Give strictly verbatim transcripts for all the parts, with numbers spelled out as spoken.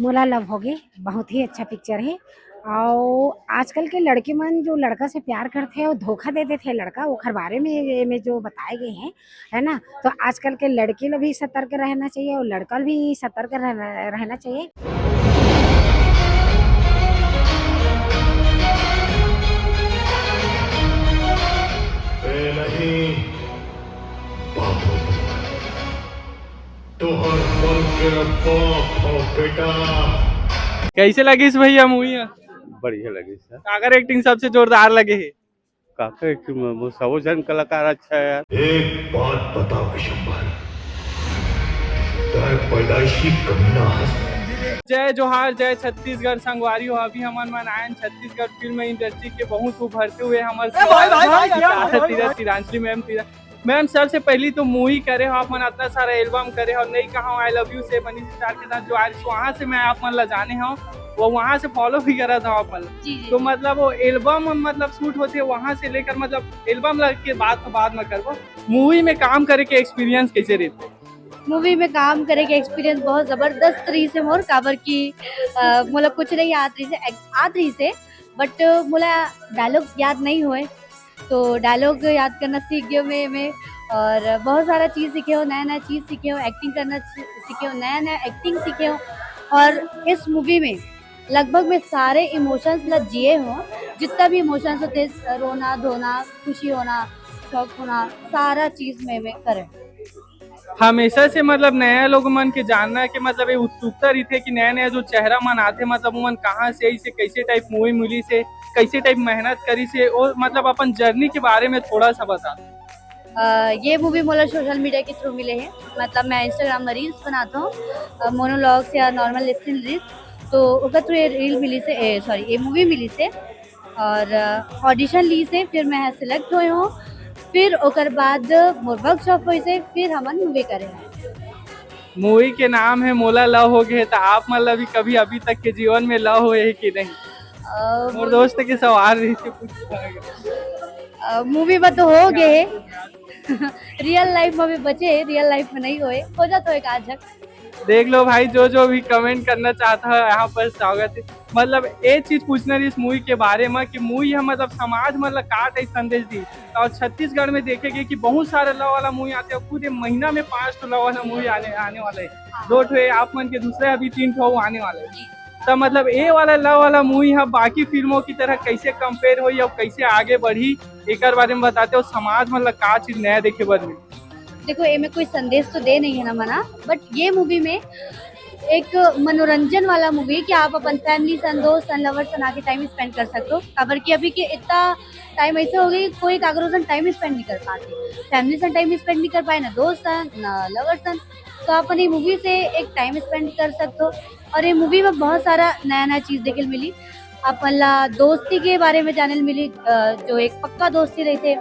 मोला लव होगे बहुत ही अच्छा पिक्चर हे। और आजकल के लड़के मन जो लड़का से प्यार करथे और धोखा दे देथे लड़का, ओखर बारे में ये में जो बताए गए हैं, है ना? तो आजकल के लड़के ल भी सतर्क रहना चाहिए और लड़का ल भी सतर्क रहना, रहना चाहिए। ए नहीं, बाप हो तुम। तुहर मन के बाप हो बेटा। कैसे लगिस भैया मूवी ह? बढ़िया लगिस सर। काकर एक्टिंग सबसे जोरदार लगे हे? काकर एक्टिंग में वो सबो जन कलाकार अच्छा है यार। एक बात बताओ विशंबर, तय पैदाइशी कमीना हस। जय जोहार, जय छत्तीसगढ़ संगवारी हो। अभी हमन मन आयन छत्तीसगढ़ फिल्म इंडस्ट्री के बहुत उभरते हुए हमर तीरा तीरांजलि मैम तीरा। मैम, सबसे पहली तो मूवी करे हो आप मन, इतना सारा एल्बम करे हो, नहीं कहा आई लव यू से मनीष सितार के साथ जो आए, वहां से मैं आप मन ला जाने हो, वो वहां से फॉलो भी करा था आप मन। जी जी तो मतलब वो एल्बम मतलब शूट होते वहां से लेकर मतलब एल्बम लग के बात तो बाद में करबो। मूवी में काम करे के एक्सपीरियंस कैसे रहते? मूवी में काम करे के एक्सपीरियंस बहुत जबरदस्त रहिस हे मोर, काबर कि अ, मोला कुछ नहीं आत रहिस हे, act- आत रहिस हे, बट मोला डायलॉग याद नहीं होए, तो डायलॉग याद करना सीख गयो मैं मैं और बहुत सारा चीज़ सीखे हो, नया नया चीज़ सीखे हो, एक्टिंग करना सी- सीखे हो, नया नया एक्टिंग सीखे हो। और इस मूवी में लगभग मैं सारे इमोशंस ला जिए हो, जितना भी इमोशंस होते, रोना धोना, खुशी होना, शौक होना, सारा चीज़ मैं मैं करे। हमेशा से मतलब नया लोग मन के जानना के मतलब ये उत्सुकता रहिथे कि नया नया जो चेहरा मन आथे, मतलब उमन कहाँ से आई से, कैसे टाइप मूवी मिली से, कैसे टाइप मेहनत करी से, और मतलब अपन जर्नी के बारे में थोड़ा सा बता। अ, ये मूवी मोला सोशल मीडिया के थ्रू मिले हे। मतलब मैं इंस्टाग्राम में रील्स बनाता हूँ, मोनोलॉग्स या नॉर्मल लिपसिंग रील्स, तो ओकर थ्रू ये रील मिली से, सॉरी, ये मूवी मिली से। और ऑडिशन ली से फिर मैं सिलेक्ट हुए हूँ, फिर ओकर बाद मोर वर्कशॉप हुई से फिर हमन मूवी करे हैं। मूवी के नाम है मोला लव हो गए, तो आप मतलब भी कभी अभी तक के जीवन में लव हुए है कि नहीं? अ, मोर दोस्त के सवाल रही थे कुछ। मूवी में तो हो गए, रियल लाइफ में भी बचे, रियल लाइफ में नहीं होए, हो जाता है आज। देख लो भाई, जो जो भी कमेंट करना चाहता है यहाँ पर स्वागत है। मतलब ये चीज पूछना रही इस मूवी के बारे में कि मूवी है मतलब समाज मतलब का टाइप संदेश दी। और छत्तीसगढ़ में देखे गए कि बहुत सारे लव वाला मूवी आते हैं, खुद ये महीना में पांच ठो लव वाला मूवी आने आने वाला है। दो ठो ये आप मन के, दूसरे अभी तीन ठो आने वाला है। तो मतलब ये वाला लव वाला मूवी है बाकी फिल्मों की तरह कैसे कंपेयर होई और कैसे आगे बढ़ी, एकर बारे में बताते हो। समाज मतलब का चीज नया देखे बर मिली? देखो, एमे कोई संदेश तो दे नहीं है ना मना, बट ये मूवी में एक मनोरंजन वाला मूवी कि आप अपन फैमिली सन, दोस्त सन, लवर सन आके टाइम स्पेंड कर सकते हो। काबर कि अभी के इतना टाइम ऐसे हो गई कि कोई काकरो सन टाइम स्पेंड नहीं कर पाते, फैमिली सन टाइम स्पेंड नहीं कर पाए, ना दोस्त सन ना लवर सन। तो आप ये मूवी से एक टाइम स्पेंड कर सकते हो। और ये मूवी में बहुत सारा नया नया चीज देखे मिली, अपन ला दोस्ती के बारे में जाने ल मिली, अ, जो एक पक्का दोस्ती रहते,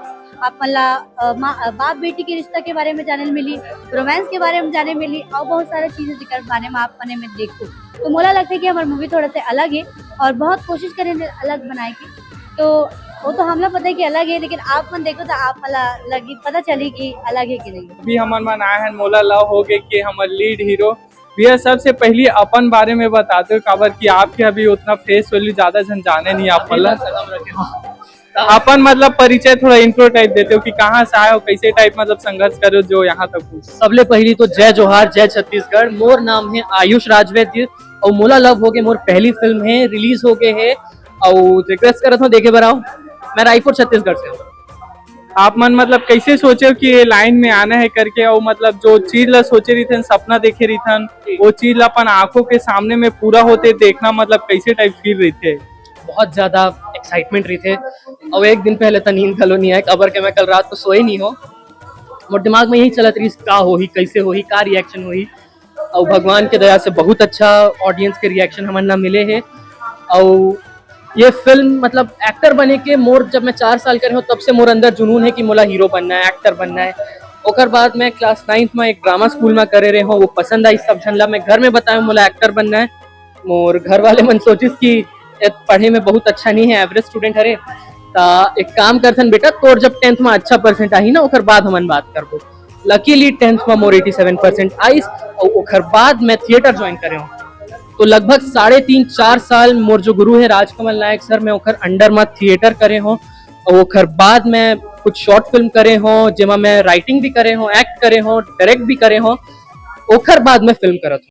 अपन ला, अ, माँ, अ, बाप बेटी के रिश्ता के बारे में जाने ल मिली, रोमांस के बारे में जाने मिली, और बहुत सारा चीजें जेकर बारे में आप मने में देखो। तो मोला लगता है कि हमारी मूवी थोड़ा सा अलग है और बहुत कोशिश करें अलग बनाए के। तो वो तो हमला पता है कि अलग है, लेकिन आप मन देखो तो आप मला लगी पता चली कि अलग है कि नहीं। अभी हमन मन आए हैं मोला लव हो गए के हमर लीड हीरो। भैया, सबसे पहली अपन बारे में बता दो, काबर कि आपके अभी उतना फेस वैल्यू ज्यादा जन जाने नहीं आप मतलब। अपन मतलब परिचय थोड़ा इंट्रो टाइप देते हो कि कहाँ से आए हो, कैसे टाइप मतलब संघर्ष करे हो जो यहाँ तक पहुँचे। सबले पहली तो जय जोहार, जय छत्तीसगढ़। मोर नाम है आयुष राजवैद्य और मोला लव हो गए मोर पहली फिल्म है, रिलीज हो गए है और रिक्वेस्ट करत हूँ देखे बर आओ। मैं रायपुर छत्तीसगढ़ से हूँ। आप मन मतलब कैसे सोचे हो कि ये लाइन में आना है करके, और मतलब जो चीज ला सोचे रहिथन, सपना देखे रहिथन, वो चीज ला अपन आंखों के सामने में पूरा होते देखना मतलब कैसे टाइप फील रहिथे? बहुत ज्यादा एक्साइटमेंट रहिथे और एक दिन पहले तो नींद घलो नहीं आए, काबर के मैं कल रात को सोए नहीं हो। मोर दिमाग में यही चलत रही का होही, कैसे होही, का रिएक्शन होही। और भगवान के दया से बहुत अच्छा ऑडियंस के रिएक्शन हमन ला मिले है। और ये फिल्म मतलब एक्टर बने के मोर, जब मैं चार साल के रहे हूँ तब से मोर अंदर जुनून है कि मोला हीरो बनना है, एक्टर बनना है। ओकर बाद मैं क्लास नाइन्थ में एक ड्रामा स्कूल में करे रहे हूँ, वो पसंद आई सब झन ला। मैं घर में बताया मोला एक्टर बनना है, मोर घर वाले मन सोचिस कि ए पढ़े में बहुत अच्छा नहीं है, एवरेज स्टूडेंट हरे, त एक काम करथन बेटा, तोर जब टेंथ में अच्छा परसेंट आही ना, ओकर बाद हमन बात करबो। लकीली टेंथ में मोर एटी सेवन परसेंट आइस और ओकर बाद मैं थिएटर ज्वाइन करे हूँ। तो लगभग साढ़े तीन चार साल मोर जो गुरु हे राजकमल नायक सर, मैं ओखर अंडर म थिएटर करे हों, अउ ओखर बाद मैं कुछ शॉर्ट फिल्म करे हों, जेमा मैं राइटिंग भी करे हों, एक्ट करे हों, डायरेक्ट भी करे हों, ओखर बाद मैं फिल्म करत हों।